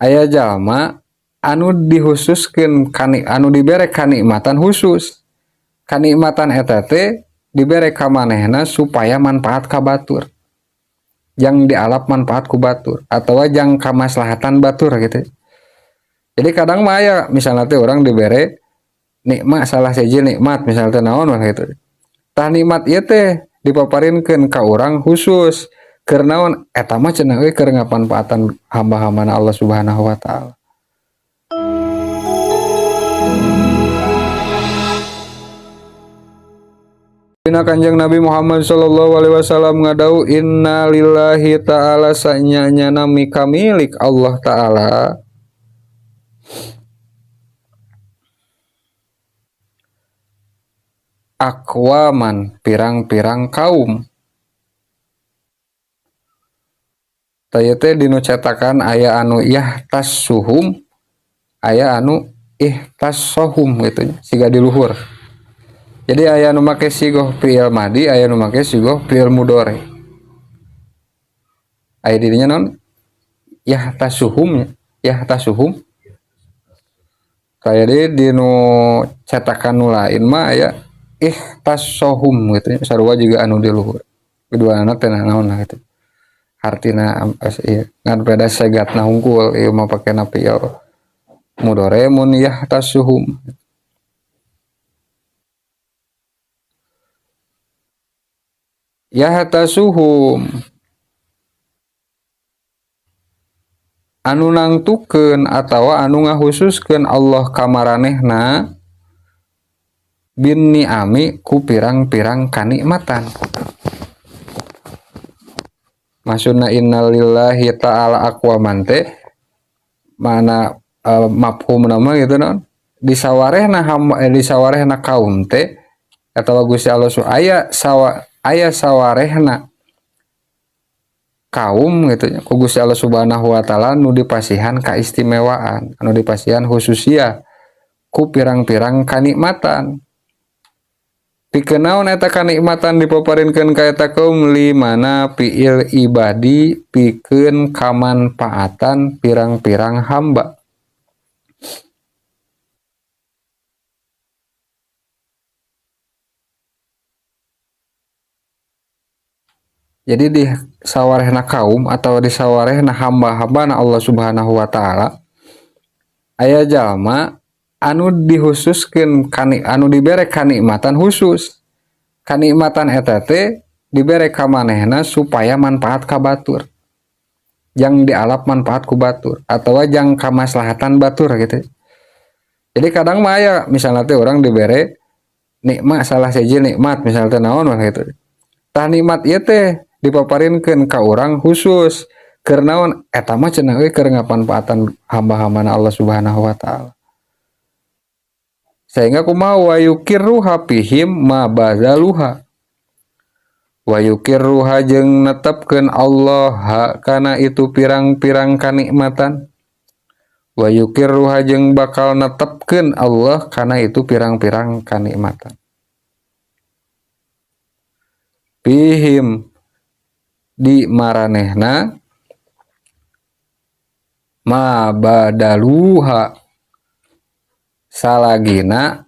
Aya jalma anu dihususkeun anu dibere kanikmatan khusus. Kanikmatan eta teh dibere ka manehna supaya manfaat ka batur. Jang dialap manfaat ku batur atawa jang kamaslahatan batur gitu. Jadi kadang mah aya misalnya teh orang dibere nikmat salah siji nikmat misalnya teh naon mah gitu. Tah nikmat ieu teh dipaparinkeun ka urang khusus keur naon eta mah cenah euy keur ngamanfaatan hamba-hambana Allah Subhanahu wa taala. Dina Kanjeng Nabi Muhammad sallallahu alaihi wasallam ngadau inna lillahi ta'ala sanyanya mika milik Allah ta'ala aqwaman pirang-pirang kaum. Taya teh dinu cetakan aya anu yahtassuhum aya anu ihtassohum gitu siga di luhur. Jadi aya nu make sigoh fi'il madi, aya nu make sigoh fi'il mudhari. Aya dirinya non yahtassuhum yahtasuhum. Kaya di dinu cetakan nu lain mah aya ihtassohum gitu sarua juga anu di luhur. Keduana teh naon lah gitu. Artina ieu ngan beda segatna hungkul ieu mah pakena fi'il mudhari mun yahtasuhum. Yahtasuhum anu nangtukeun atawa anu ngahususkeun Allah kamaranehna bin ni'ami ku pirang-pirang kanikmatan. Maksudna innalillahi ta'ala aqwaman teh mana mafhum nama gitu non disawarehna hamba disawarehna kaum teh atawa Gusti Allah aya sawa aya sawarehna kaum gitu nya ku Gusti Allah Subhanahu wa taala nu dipasihan kaistimewaan anu dipasihan khususia ku pirang-pirang kanikmatan. Pikeun naon eta kanikmatan dipaparinkeun ka eta kaum limana fiil ibadi pikeun kamanfaatan pirang-pirang hamba. Jadi di sawarehna kaum atau di sawarehna hamba-hambana Allah Subhanahu wa taala aya jalma anu dihususkeun anu dibere kanikmatan khusus. Kanikmatan eta teh dibere ka manehna supaya manfaat ka batur. Jang dialap manfaat ku batur atawa jang kamaslahatan batur gitu. Jadi kadang mah aya misalnya teh orang dibere nikmat salah siji nikmat misalnya teh naon mah gitu. Tah nikmat ieu teh dipaparinkeun ka urang khusus keur naon eta mah cenah euy keur ngamanfaatan hamba-hambana Allah Subhanahu wa taala. Sehingga kumaha wa yukirruha fihim ma bazaluha. Wa yukirruha jeung netepkeun Allah kana itu pirang-pirang kanikmatan. Wa yukirruha jeung bakal netepkeun Allah kana itu pirang-pirang kanikmatan. Fihim di maranehna ma badaluha salagina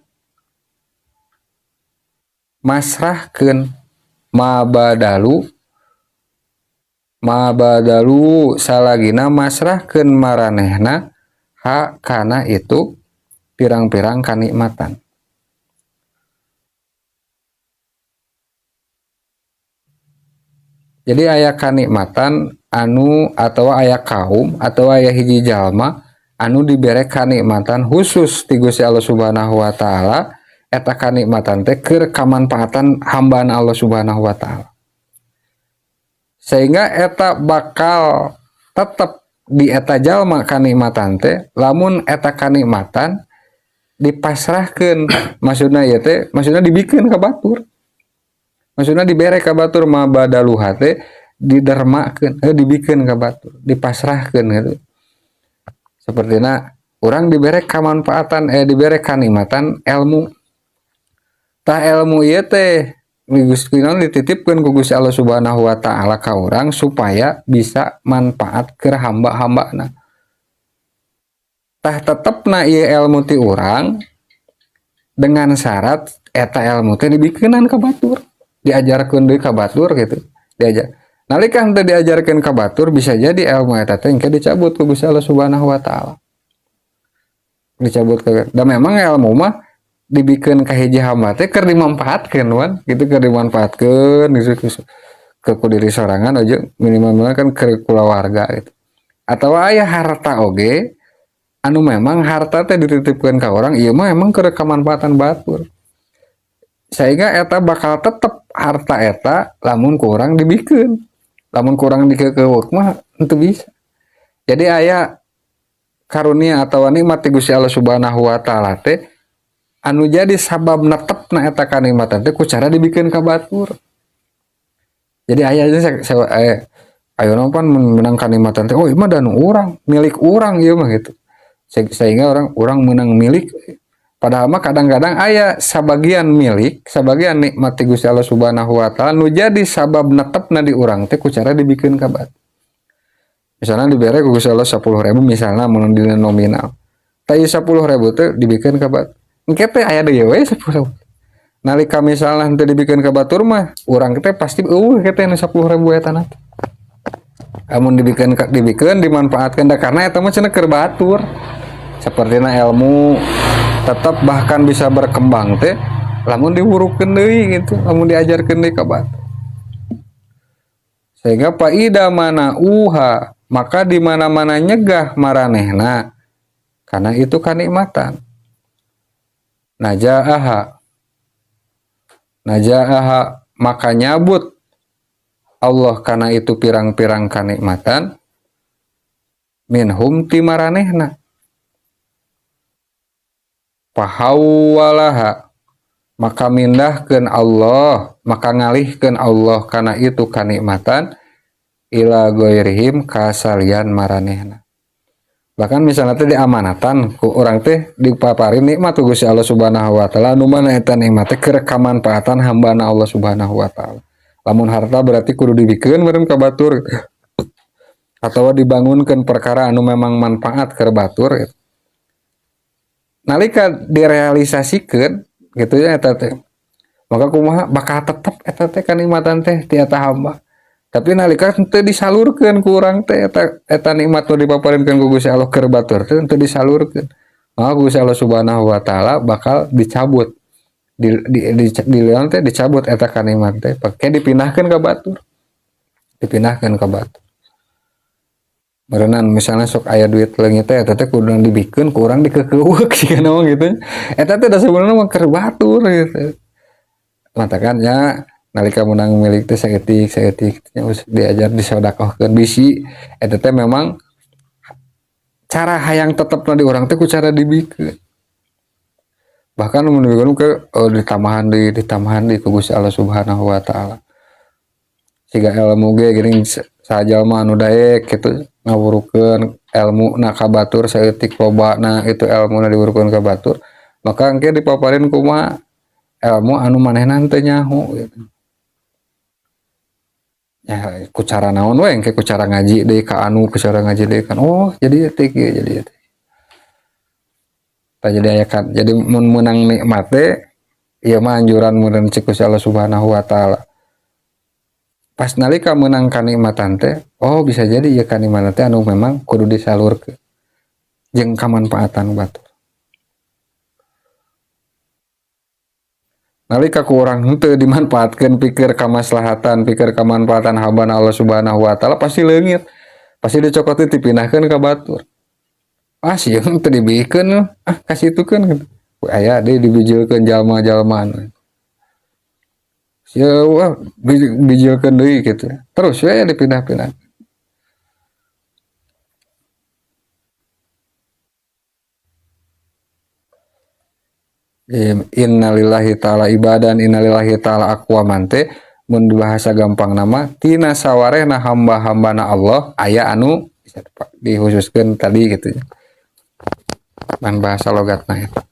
masrahkeun ma badalu salagina masrahkeun maranehna ha kana itu pirang-pirang kanikmatan. Jadi aya kanikmatan anu atau aya kaum atau aya hiji jalma anu dibere kanikmatan khusus ti Gusti Allah Subhanahu wa taala eta kanikmatan teh keur kamanfaatan hambaan Allah Subhanahu wa taala. Sehingga eta bakal tetep di eta jalma kanikmatan teh lamun eta kanikmatan dipasrahkeun maksudna ieu teh maksudna dibikeun ka batur. Maksudna dibere ka batur ma badaluha teh didermakeun, dibikeun ka batur, dipasrahkeun gitu. Sepertina urang dibere kamanfaatan dibere kanikmatan ilmu. Tah ilmu ieu teh Gusti dititipkeun ku Gusti Allah Subhanahu wa taala ka urang supaya bisa manfaat keur hamba-hambana. Tah, tetepna ieu ilmu ti urang dengan syarat eta ilmu teh dibikeunan ka batur, diajarkeun deui ka batur gitu, diajar. Nalika henteu diajarkeun ka batur, bisa jadi ilmu eta teh engke dicabut ku Gusti Allah Subhanahu wa Taala, dicabut ke. Dan memang ilmu mah dibikeun ka hiji hamba teh keur dimanfaatkeun wan gitu, keur dimanfaatkeun gitu ke ku diri sorangan aja, minimal kan ke kulawarga gitu. Atau aya harta oge anu memang harta teh dititipkeun ka orang, ieu mah emang keur kamanfaatan batur, sehingga eta bakal tetep harta eta lamun kurang dibikeun. Lamun kurang dikeukeuweuk mah henteu bisa. Jadi aya karunia atau nikmat ti Gusti Allah Subhanahu wa Taala teh anu jadi sabab netepna eta kanikmatan teh ku cara dibikeun ka batur. Jadi aya aja saya ayo pan menang kanikmatan teh, oh, ieu mah da nu urang, milik urang ieu mah gitu, sehingga orang orang menang milik. Padahal mah kadang-kadang aya sabagian milik, sabagian nikmat ti Gusti Allah Subhanahu wa Taala nu jadi sabab netepna di urang teh ku cara dibikeun ka batur. Misalnya dibere ku Gusti Allah 10.000 misalnya, mun dina nominal tah 10.000 teh dibikeun ka batur, engke teh aya deui we 10.000. Nalika misalnya henteu dibikeun ka batur mah urang teh pasti euweuh teh nu 10.000 eta na. Amun dibikeun, dibikeun, dimanfaatkeun da, karena eta mah cenah keur batur. Sapertina ilmu tetap bahkan bisa berkembang teh lamun diwurukeun deui gitu, lamun diajarkeun deui ka batur. Sehingga faida mana'uha, maka di mana-mana nyegah maranehna karena itu kanikmatan, najaaha, najaaha, maka nyabut Allah karena itu pirang-pirang kanikmatan, minhum ti maranehna, fahawwalaha, maka mindahkeun Allah, maka ngalihkeun Allah kana itu kanikmatan, ila ghairihim ka salian maranehna. Bahkan misalnya teh diamanatan ku urang teh, dipaparin nikmat ku Gusti Allah Subhanahu wa Taala anu mana eta nikmat teh keur kamanfaatan hambana Allah Subhanahu wa Taala. Lamun harta berarti kudu dibikeun meureun ka batur atau dibangunkan perkara anu memang manfaat keur batur gitu. Nalika direalisasikeun gitu ya eta teh, maka kumaha bakal tetep eta teh kanikmatan teh ti eta hamba. Tapi nalika teu disalurkeun ku urang teh eta, eta nikmat nu dipaparinkeun ku Gusti Allah keur batur teh teu disalurkeun, maka Gusti Allah Subhanahu wa Taala bakal dicabut di teh, dicabut eta kanikmat teh, pake dipindahkeun ka batur, dipindahkeun ka batur. Meureunan misalnya sok aya duit leungit teh, eta teh kudu dibikeun ku urang, dikeukeuweuk sih mah gitu, eta teh da sebenarnya mah keur batur gitu. Matakan ya nalika menang milik teh saeutik saeutik nya diajar, disodakohkeun, bisi eta teh memang cara hayang tetepna di urang teh ku cara dibikeun. Bahkan mun dibikeun ke, oh, ditambahan deui, ditambahan deui ku Gusti Allah Subhanahu wa Taala. Siga ilmu ge geuning, sajalma anu daek gitu ngawurukeun ilmu na ka batur saeutik lobana itu ilmuna diwurukeun ka batur, maka engke dipaparin kumaha ilmu anu manehna teu nyaho gitu ya, ku cara naon we engke, ku cara ngaji deui ka anu, ku cara ngaji deui kan, oh jadi teh kieu, jadi teh. Tah, jadi aya kan, jadi mun meunang nikmat teh ieu mah anjuran meureun cek Gusti Allah Subhanahu wa Taala. Pas nalika meunang kanikmatan teh, oh, bisa jadi ieu kanikmatan teh anu memang kudu disalurkeun jeung kamanfaatan batur. Nalika ku urang henteu dimanfaatkeun pikir kamaslahatan, pikir kamanfaatan hambana Allah Subhanahu wa Taala, pasti leungit, pasti dicokot, dipindahkeun ka batur. Ah, sieun teu dibikeun, ah, kasitukeun gitu. Aya deui dibijilkeun jalma-jalma anu sia, wah, bijilkeun deui gitu, terus we dipindah-pindah. Innalillahi ta'ala ibadan, innalillahi ta'ala aqwaman teh mun bahasa gampang nama tina sawarehna hamba-hambana Allah aya anu dihususkeun tadi gitu, man bahasa logatna eta.